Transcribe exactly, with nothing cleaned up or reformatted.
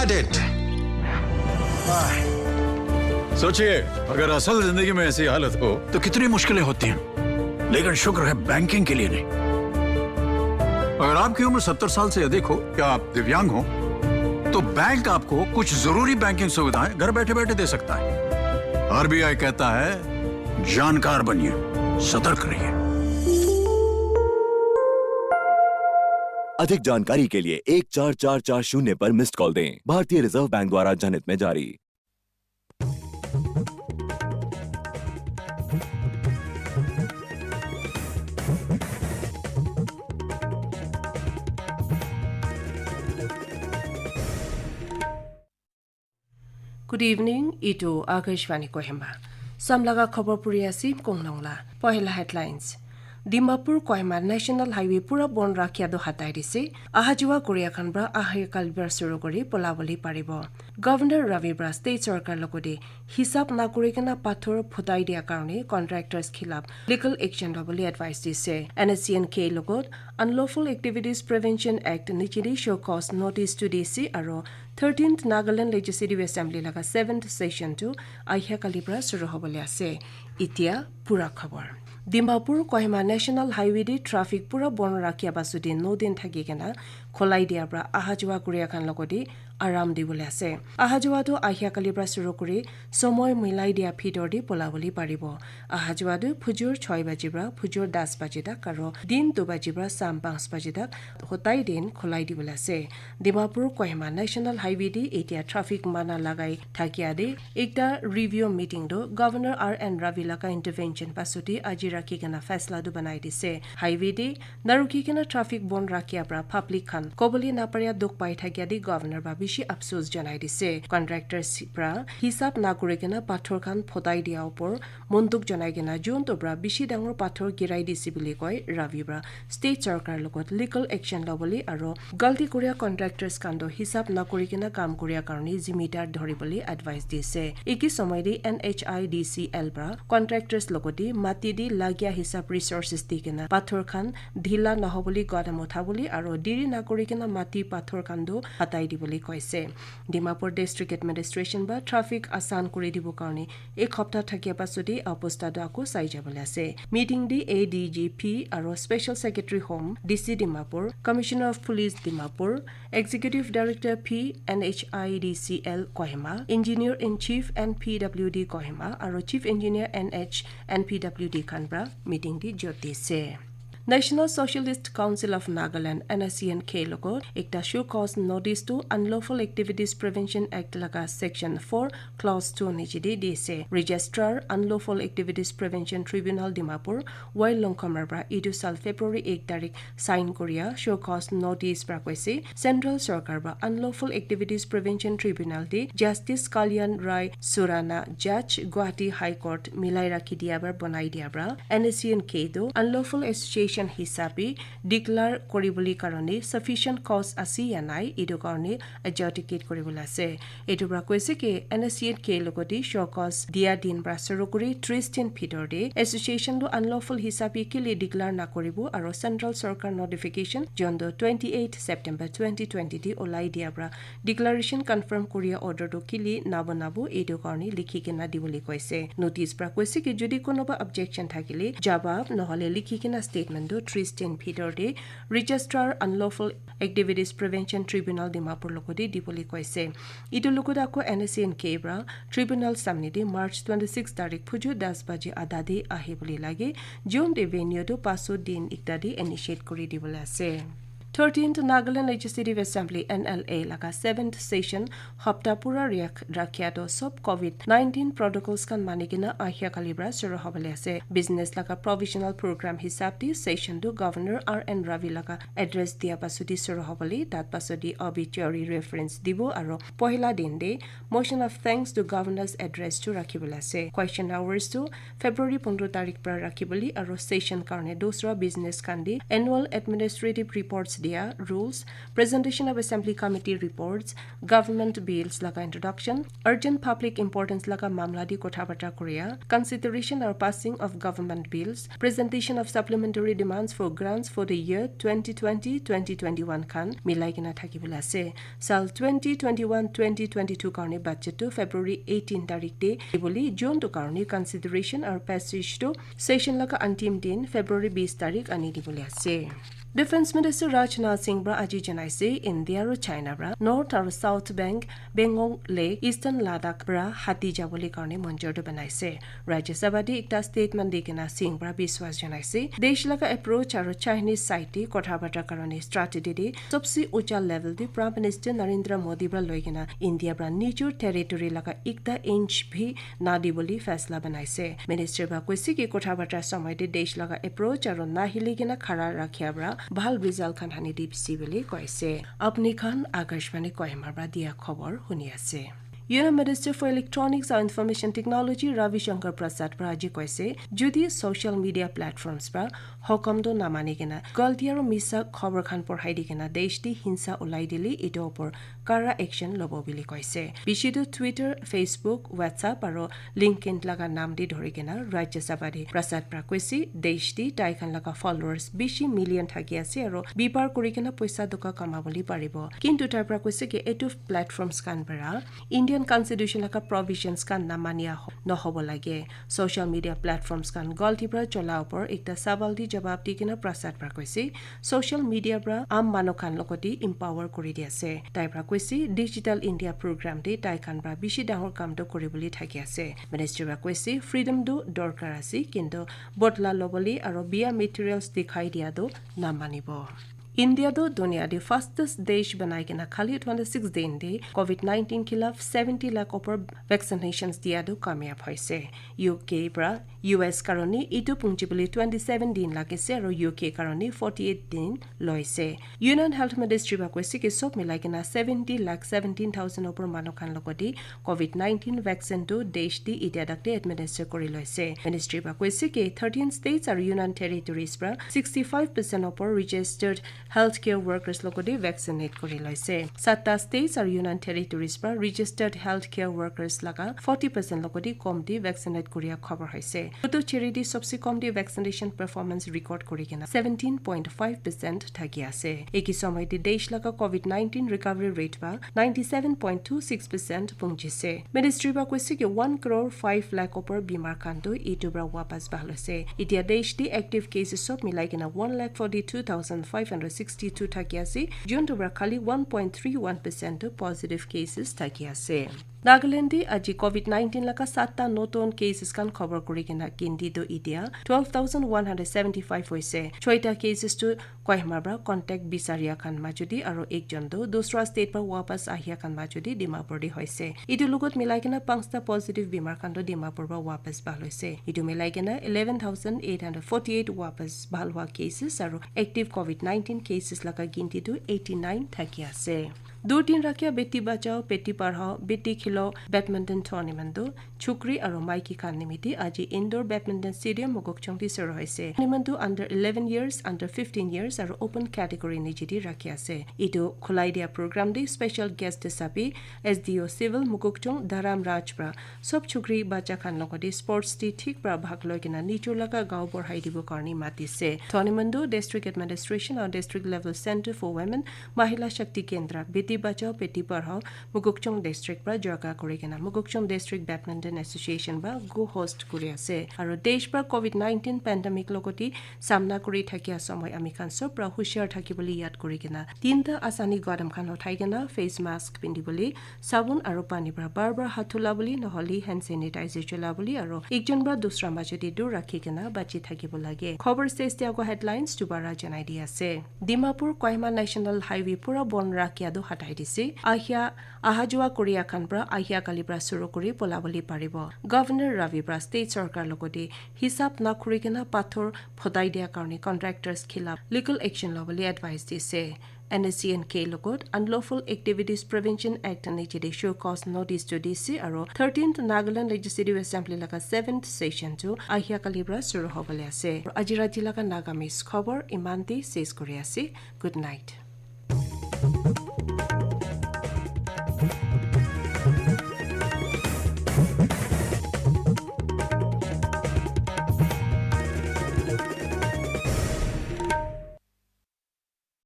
At it. सोचिए, अगर असल जिंदगी में ऐसी हालत हो तो कितनी मुश्किलें होती हैं, लेकिन शुक्र है बैंकिंग के लिए नहीं। अगर आपकी उम्र सत्तर साल से अधिक हो या आप दिव्यांग हो, तो बैंक आपको कुछ जरूरी बैंकिंग सुविधाएं घर बैठे बैठे दे सकता है। आरबीआई कहता है, जानकार बनिए, सतर्क रहिए। अधिक जानकारी के लिए एक चार चार चार शून्य पर मिस्ड कॉल दें। भारतीय रिजर्व बैंक द्वारा जनहित में जारी। Good evening, itu Akashvani Kohima. Samlaga khobor puri ase Konglong la. Pohila headlines. Dimapur Kohima National Highway pura bon rakhia do hatai dise. Aha jua koria khan pra aha kali pra suru kori pola boli paribo. Governor Ravi pra state sarkar logode hisab na kori kena pathor phutai dia karone contractors khilap legal action lobole advice dise. N S C N K logot Unlawful Activities Prevention Act nichidi show cause notice to D C aro thirteenth Nagaland Legislative Assembly laga seventh session tu ahia kali pra suru hobole ase. Itia pura khobor. Dimapur Kohima National Highway de traffic pura bon rakhia basudi no din thaki kena kholai dia pra aha jua kuria khan logodi aram dibole ase. Aha jua tu ahia kali pra suru kuri somoi milai dia bhitor de pola boli paribo. Aha jua tu phujur choi baji pra phujur das baji tak aro din du baji pra sam panch baji tak hotai din kholai dibole ase. Dimapur Kohima National Highway de etia traffic mana lagai thakia de ekta review meeting do Governor R N Ravi laga intervention pasudi aji rakhi kena faisla do banai dise. Highway de narukhi kena traffic bon rakhia pra public khan kobole naparia dukh pai thakia de governor ba bishi afsos janai dise. Contractors pra hisab na kuri kena pathor khan photai dia upor monduk janai kena juntu pra bishi dangor pathor girai dise bili koi Ravi pra state sarkar logot legal action lobole aro galti koria contractors khan do hisab na kuri kena kam koria karone zimidar dhoribole advice dise. Eki somoy de N H I D C L pra contractors logote mati de lagia hisab resources di kena pathor khan dhila nahobole gadam uthabole aro diri na kuri kena mati pathor khan do hatai dibole koise. Dimapur District Administration ba traffic asan kuri dibo karone ek hopta thakia pasudi abosta do ako sai jabole ase. Meeting de A D G P aro Special Secretary Home, D C Dimapur, Commissioner of Police Dimapur, Executive Director P N H I D C L Kohima, Engineer in Chief N P W D Kohima aro Chief Engineer N H N P W D khan pra meeting de jot dise. National Socialist Council of Nagaland, N S C N K logot ekta show cause notice to Unlawful Activities Prevention Act laga section four clause two nichidi dise. Registrar Unlawful Activities Prevention Tribunal Dimapur, Y Longkhamar pra idu sal February ek tarik sign koria show cause notice pra koise Central Sarkar pra Unlawful Activities Prevention Tribunal de Justice Kalyan Rai Surana, Judge, Guwahati High Court, milai rakhi dia pra bonai dia pra N S C N K tu unlawful association hisabe declare koribole karone sufficient cause ase ya nai, etu karone adjudicate koribole ase. Etu pra koise ki N S C N K logote show cause dia din pra suru kuri tris din bhitor de association tu unlawful hisabe kile declare nakoribo aro Central Sarkar notification jon tu twenty eight September twenty twenty de olai dia pra declaration confirm koria order tu kile nabo nabo etu karone likhi kena dibole koise. Notice pra koise ki jodi konoba objection thakile jawab nohole likhi kena statement tu tris din bhitor de Registrar Unlawful Activities Prevention Tribunal Dimapur logote dibole koise. Etu logote ako N S C N K pra tribunal samne de March twenty six tarik phuju das baje adha de ahi bole lage. Jon de venue tu paso din ekta de initiate kuri dibole ase. Thirteenth Nagaland Legislative Assembly, N L A, laga seventh session hapta pura riak-, rakhia to sob covid nineteen protocols khan mani kena ahia kali pra suru hobole ase. Business laga provisional program hisab di session tu Governor R N Ravi laga address dia pasudi suru hobole, tat pasudi obituary reference dibo aro pohila din de motion of thanks to Governor's address tu rakhibole ase. Question hours tu February pondro tarik pra rakhibole aro session karone dusra business khan de annual administrative reports dia rules, presentation of assembly committee reports, government bills laga introduction, urgent public importance laga mamla di kotha bata koria, consideration or passing of government bills, presentation of supplementary demands for grants for the year twenty twenty twenty twenty-one khan milai kena thaki bole ase. Sal twenty twenty-one twenty twenty-two karone budget tu February eighteen tarik te dibole, June tu karone consideration or passage tu session laga antim din February bis tarik ani dibole ase. Defense Minister Rajnath Singh pra aji janaise, India aru China pra North aru South Bank, Bengal Lake, Eastern Ladakh pra hati jabole karone monjor tu banaise. Rajya Sabha te ekta statement di kena Singh pra biswas janaise, desh laga approach aru Chinese side te kotha bata karone strategy te sobse ucha level te Prime Minister Narendra Modi pra loi kena India pra nijor territory laga ekta inch bhi na dibole faisla banaise. Minister pra koise ki kotha bata samay te desh laga approach aru na hili kena khara rakhia pra bhal result khan hani dibole koise. Apni khan Akashvani Kohima pra dia khobor huni ase. Union Minister for Electronics and Information Technology Ravi Shankar Prasad pra aji koise, jodi social media platforms pra hokam do namani kena galti aru misa khobor khan porhai di kena desh di hinsa ulai dile, etu opor kara action lobo bili koise. Bishi tu Twitter, Facebook, WhatsApp aru LinkedIn laga nam di dhori kena Rajya Sabha di Prasad pra koise, desh di tai khan laga followers bishi million thaki ase aru bipar kuri kena poisa doka kama bole paribo. Kintu tai pra koise ki etu platforms khan pra Indian Constitution laga provisions khan namania ho-, nohobo lage. Social media platforms khan galti pra chola opor ekta sawal di jawab di kena Prasad pra koise, social media pra am manu khan logote empower kuri di ase. Tai pra koise, Digital India program te tai khan pra bishi dangor kam tu kuri bole thaki ase. Ministry pra koise, freedom tu dorkar ase, kintu bodla lobole aru bia materials dikhai dia tu namanibo. India tu dunia te fastest desh banai kena khali twenty six din te covid nineteen khilaf seventy lakh opor vaccinations dia tu kamyab hoise. U K pra U S karone etu punchi bole twenty seven din lagise aru U K karone forty eight din loise. Union Health Ministry pra koise ki sob milai kena seventy lakh seventeen thousand opor manu khan logote covid nineteen vaccine tu desh di etia tak te administer kuri loise. Ministry pra koise ki thirteen states aru Union Territories pra sixty five percent opor registered healthcare workers logote vaccinate kuri loise. Satta states aru Union Territories pra registered healthcare workers laga forty percent logote kom di vaccinate kuria khobor hoise. Puducherry di sobse kom di vaccination performance record kuri kena seventeen point five percent thaki ase. Eki somoy te desh laga covid nineteen recovery rate ba ninety seven point two six percent punchise. Ministry ba koise ki one crore five lakh opor bimar khan tu etu pra wapas bhal ase. Etia desh te active cases sob milai kena one lakh forty two thousand five hundred sixty two thaki ase, juntu pra khali one point three one percent tu positive cases thaki ase. Nagaland te aji covid nineteen laga satta notun cases khan khobor kuri kena ginti tu etia twelve thousand one hundred seventy five hoise. Choita cases tu Kohima pra contact bisaria khan majudi aru ekjon tu dusra state pra wapas ahia khan majudi Dimapur te hoise. Etu logot milai kena panchta positive bimar khan tu Dimapur pra wapas bhal hoise. Etu milai kena eleven thousand eight hundred forty eight wapas bhal hua cases aru active covid nineteen cases laga ginti tu eighty nine thaki ase. Durtin rakhia beti bachao, beti padhao, beti khilo badminton tournament tu chukri aru maiki khan nimite aji indoor badminton stadium Mokokchung te suru hoise. Tournament tu under eleven years, under fifteen years aru open category niche te rakhi ase. Etu khulai dia program te special guest hisabe S D O Civil Mokokchung Dharam Raj pra sob chukri bacha khan logote sports te thik pra bhag loi kena nijor laga gao borhai dibo karne matise. Tournament tu district administration aru district level center for women, Mahila Shakti Kendra, Beti Bachao Beti Padhao, Mokokchung District pra jaga kuri kena Mokokchung District Badminton Association ba go host kuri ase. Aru desh pra covid nineteen pandemic logote samna kuri thakia somoy ami khan sob pra hushiar thaki bole yad kuri kena tinta asani gadam khan uthai kena face mask pindi bole, sabun aru pani pra bar bar hath dhula bole, nohole hand sanitizer chola bole aru ekjon pra dusra majudi dur rakhi kena bachi thakibo lage. Khobor ses te ako headlines dubara janai di ase. Dimapur Kohima National Highway pura bon rakhiya tu hata Dise ahia aha jua koria khan pra ahia kali pra suru kuri bola boli paribo. Governor Ravi pra state sarkar logote hisab na kuri kena pathor phodai dia karne contractors khilap legal action lobole advice dise. N S C N K logot Unlawful Activities Prevention Act niche de show cause notice to D C aro thirteenth Nagaland Legislative Assembly laga seventh session tu ahia kali pra suru hobole ase. Aji rati laga Nagamese khobor iman te ses kuri ase. Good night.